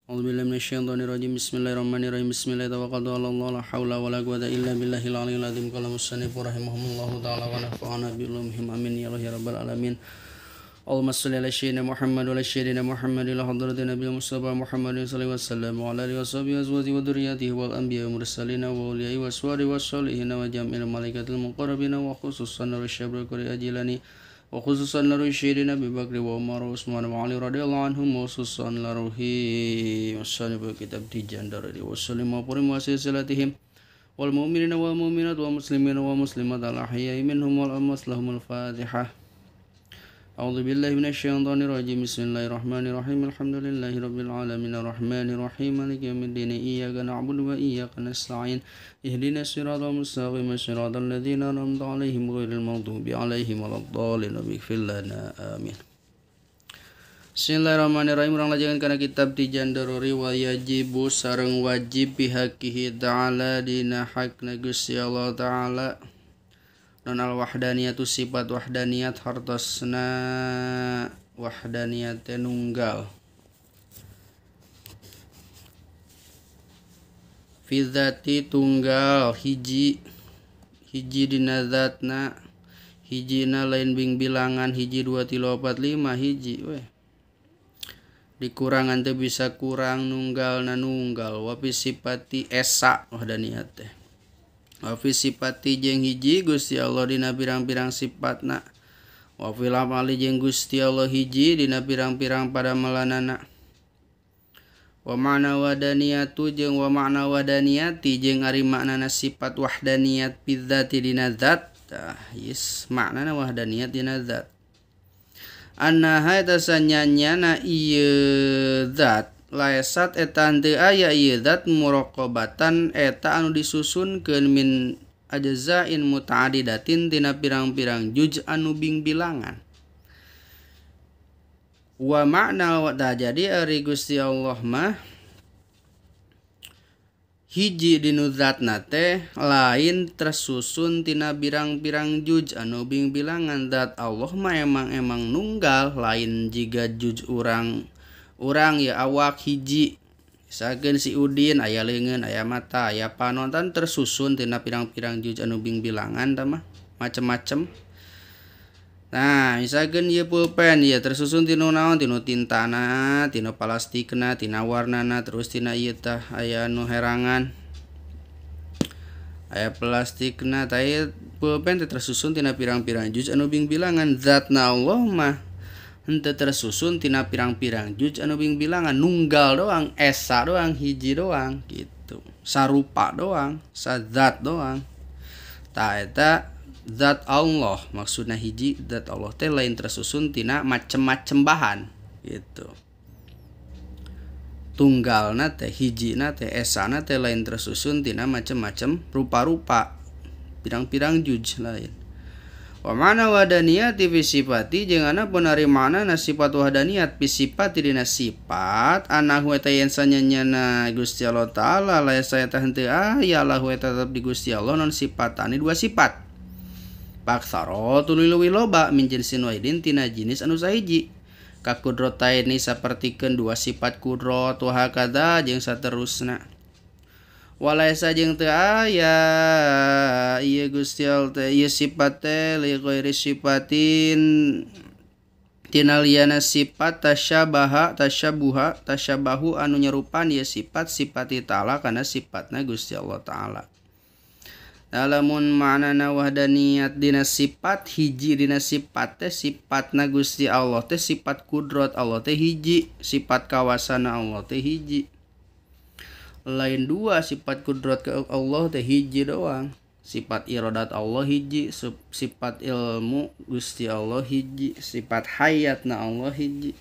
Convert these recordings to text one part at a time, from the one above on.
A'udzubillahi minasyaitonirrajim. Bismillahirrahmanirrahim. Bismillahirrahmanirrahim. La haula wala quwata illa billahil aliyil azim. Qala musannif rahimahumullahu ta'ala wa nafa'ana bi ulumihim. Amin ya rabbal alamin. Allahumma shalli ala sayyidina Muhammad wa ala sayyidina Muhammad ila hadratin nabiyil mustafa Muhammadin sallallahu alaihi wasallam wa ala alihi washabihi azwajihi wa dzurriyyatihi wal anbiya'i wal mursalin wa awliya'i waswari wassalihin wa jami'il malaikatil muqarrabin wa khususan rasyabil qari ajilani wa khususan laruhi syirina Abi Bakri wa Umar wa Utsman wa Ali radhiyallahu anhum wa khususan laruhi musannif kitab Tijan Darari wa sallim wa purim wa silsilatihim wal mu'minina wal mu'minat wal muslimina wal muslimat al ahya'i minhum wal amwat lahumul Fatihah. A'udzu billahi minasyaitonir rajim. Bismillahirrahmanirrahim. Alhamdulillahirabbil alamin arrahmanir rahim maliki yaumiddin. Iyyaka na'budu wa iyyaka nasta'in. Ihdinas siratal mustaqim siratal ladzina an'amta 'alaihim ghairil maghdubi 'alaihim waladdallin. Ighfir lana. Amin. Bismillahirrahmanirrahim. Urang lajengan kana kitab Tijan Daruri wa yajibu sareng wajib bihaqihi ta'ala dina hakna Gusti Allah ta'ala. Non al wahdaniyatu sifat wahdaniyat hartosna wahdaniyat nunggal fi dzati tunggal hiji hiji dina zatna hijina lain bing bilangan hiji 2 3 4 5 hiji weh dikurangan teu bisa kurang nunggalna nunggal wa fi sifati esa wahdaniyat teh. Wa fi sifati jeung hiji Gusti Allah dina pirang-pirang sifatna. Wa fil amali jeung Gusti Allah hiji dina pirang-pirang padamelanana. Wa ma'na wadaniyatu jeung wa ma'na wadaniyati jeung ari maknana sifat wahdaniyat fi dzati dina zat. Tah, yes, maknana wahdaniyat dina zat. Annaha eta sanyanyana ieu zat laesat eta henteu aya ieu zat muraqabatan eta anu disusunkeun min ajzain muta'addidatin tina pirang-pirang juj anu bingbilangan. Wa makna wa jadi ari Gusti Allah mah hiji dinu zatna teh lain tersusun tina pirang-pirang juj anu bingbilangan. Zat Allah mah emang nunggal lain jiga juj urang urang ya awak hiji misalkan si Udin aya leungeun aya mata aya panon tan tersusun tina pirang-pirang juj anu bingbilangan tah mah macem-macem. Nah misalkan ieu pulpen ieu tersusun tina naon tina tintana tina plastikna tina warnana terus tina ieu tah aya anu herangan aya plastikna tah ieu pulpen teh tersusun tina pirang-pirang juj anu bingbilangan. Zatna Allah mah henteu tersusun tina pirang-pirang juj anu bingbilangan nunggal doang esa doang hiji doang gitu sarupa doang sazat doang. Tah eta zat Allah maksudna hiji zat Allah teh lain tersusun tina macem-macem bahan gitu. Tunggalna teh hijina teh esana teh lain tersusun tina macem-macem rupa-rupa pirang-pirang juj lain. Wa ma'na wadaniyati fi sifati jeung anapun ari maknana sifat wahdaniyat fi sifati dina sifat anahu eta yen sanyanyana Gusti Allah ta'ala laesa eta henteu aya lahu eta tetep di Gusti Allah non sifatane dua sifat. Paksaro tuluy leuwih loba min jinsin wahidin tina jinis anu sahiji. Kakudrotaini sapertikeun dua sifat kudrot wa hakadza jeung saterusna. Walaisa jeung teu aya ieu Gusti Allah teh ieu sifat teh li ghairi sifatin tina liyana sifat tasyabaha tasyabuha tasyabahu anu nyerupan ieu sifat sifati ta'ala kana sifatna Gusti Allah ta'ala. Lamun maknana wahdaniyat dina sifat hiji dina sifat teh sifatna Gusti Allah teh sifat kudrat Allah teh hiji sifat kawasana Allah teh hiji. Lain dua sifat kudrat ke Allah teh hiji doang. Sifat iradat Allah hiji, sifat ilmu Gusti Allah hiji, sifat hayatna Allah hiji.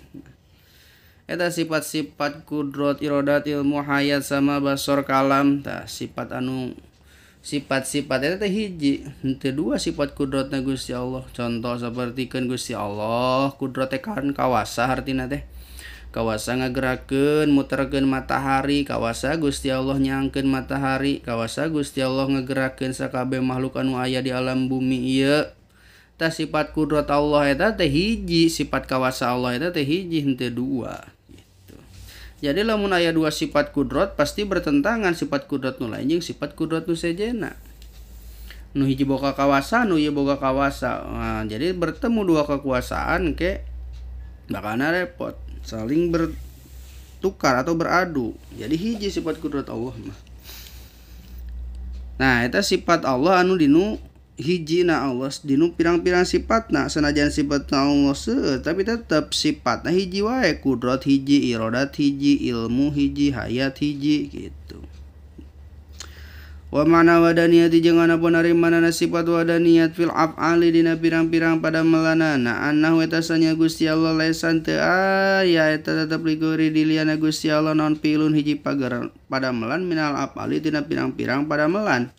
Eta sifat-sifat kudrat, iradat, ilmu, hayat sama basor kalam tah sifat anu sifat-sifat eta teh hiji. Henteu dua sifat kudratna Gusti Allah. Contoh sapertikeun Gusti Allah kudrat teh kan kawasa hartina teh. Kawasa ngagerakeun muterkeun matahari, kawasa Gusti Allah nyangkeun matahari, kawasa Gusti Allah ngagerakeun sakabeh makhluk anu aya di alam bumi ieu. Tah sifat kudrat Allah eta teh hiji, sifat kawasa Allah eta teh hiji henteu dua gitu. Jadi lamun aya dua sifat kudrat pasti bertentangan sifat kudrat nu lain jeung sifat kudrat nu sejenna. Nu hiji boga kawasa, nu ieu boga kawasa. Nah, jadi bertemu dua kekuasaan ke bakalna repot, saling bertukar atau beradu. Jadi hiji sifat kudrat Allah mah. Nah, eta sifat Allah anu dinu hijina Allah dinu pirang-pirang sifatna, sanajan sifatna Allah seueur tapi tetep sifatna hiji wae, kudrat hiji, iradat hiji, ilmu hiji, hayat hiji gitu. Wa ma'na wadaniyati jeung anapun ari manana sifat wadaniyat fil af'ali dina pirang-pirang padamelanana annahu eta sanya Gusti Allah lesan teu aya eta tetep ligori diliana Gusti Allah naon pilun hiji pagar padamelan minal af'ali dina pirang-pirang padamelan.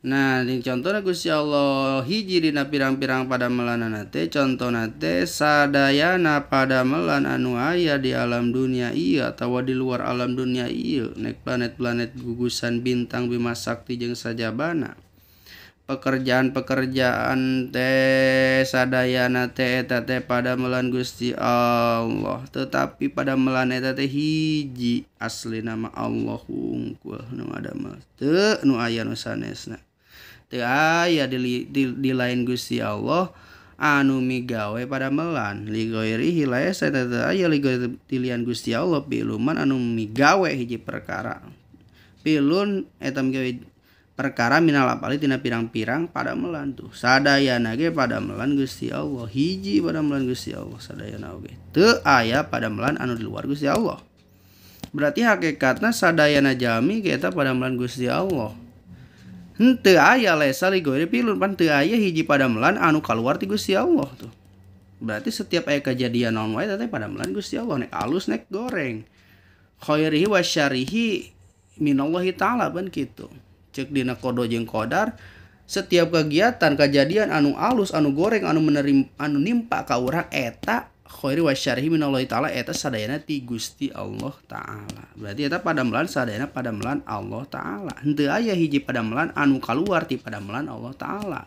Nah, di contohna Gusti Allah hiji dina pirang-pirang padamelanana teh contona teh sadayana padamelan anu aya di alam dunia ieu atawa di luar alam dunia ieu, nek planet-planet gugusan bintang bima sakti jeung sajabana. Pekerjaan-pekerjaan teh sadayana teh eta teh padamelan Gusti Allah, tetapi padamelan eta teh hiji aslina mah Allah hungkul nu ngadamel teu nu aya nu sanesna. Teu aya di lain Gusti Allah anu migawe padamelan li ghairihi laesa teu aya li ghairi Gusti Allah piluman anu migawe hiji perkara pilun eta migawe perkara minal apali tina pirang-pirang padamelan tuh sadayana ge padamelan Gusti Allah hiji padamelan Gusti Allah sadayana oge teu aya padamelan anu di luar Gusti Allah. Berarti hakikatna sadayana jalmi ge eta padamelan Gusti Allah. Henteu aya lesa li ghairi pilun pan teu aya hiji padamelan anu kaluar ti Gusti Allah tuh. Berarti setiap aya kejadian naon wae teh padamelan Gusti Allah, nek alus nek goreng. Khairihi wa syarihi minallahi ta'ala ban kitu. Cek dina qada jeung qadar setiap kegiatan kejadian anu alus anu goreng anu menerim anu nimpa ka urang eta khairi wa syarihi minallahi ta'ala eta sadayana ti Gusti Allah ta'ala. Berarti eta padamelan sadayana padamelan Allah ta'ala. Henteu aya hiji padamelan anu kaluar ti padamelan Allah ta'ala.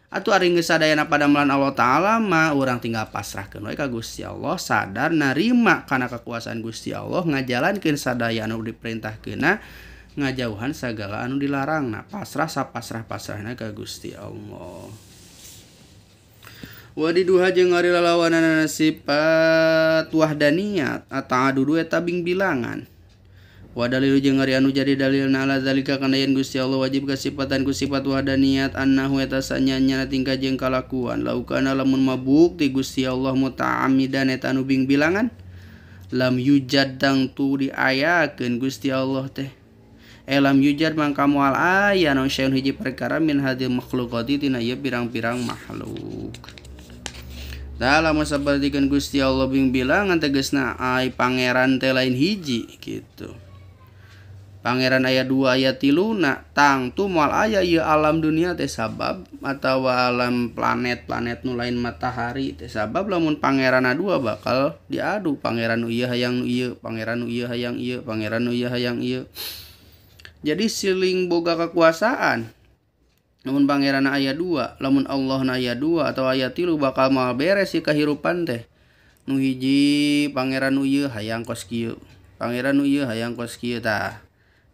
Atuh ari geus sadayana padamelan Allah ta'ala mah urang tinggal pasrahkeun we ka Gusti Allah, sadar narima kana kekuasaan Gusti Allah, ngajalankeun sadaya anu diperintahkeunna, ngajauhan sagala anu dilarangna, pasrah sapasrah-pasrahna ka Gusti Allah. Wadiduha jeung ari lalawanana sifat wahdaniyat ata'adudu eta bingbilangan. Wa dalilu jeung ari anu jadi dalilna ala zalika kana yen Gusti Allah wajib kasipatan ku sifat wahdaniyat annahu eta sanyanya tingkah jeung kalakuan laukana lamun mabukti Gusti Allah muta'ammidan eta anu bingbilangan lam yujad tangtu diayakeun Gusti Allah teh lam yujad mangka moal aya naon syai'un hiji perkara min hadil makhluqati tina ieu pirang-pirang makhluk. Dalam sapertikeun Gusti Allah bingbilangan tegasna ai pangeran teh lain hiji gitu. Pangeran aya 2 aya 3 na tangtu moal aya ieu alam dunia teh sabab atawa alam planet-planet nu lain matahari teh sabab lamun pangeranna 2 bakal diadu pangeran nu ieu hayang nu ieu, pangeran nu ieu hayang ieu, pangeran nu ieu hayang ieu. Jadi siling boga kekuasaan. Lamun pangeran aya 2, lamun Allah na aya 2 atau aya 3 bakal moal beres si kahirupan teh. Nu hiji pangeran nu ieu hayang kos kieu, pangeran nu ieu hayang kos kieu tah.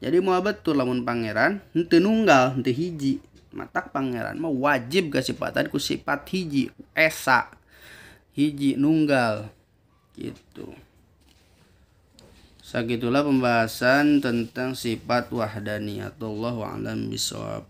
Jadi moal betul lamun pangeran henteu nunggal, henteu hiji. Matak pangeran mah wajib kasipatan ku sifat hiji, esa. Hiji nunggal gitu. Sagitulah pembahasan tentang sifat wahdaniyatullah wa alam bisawab.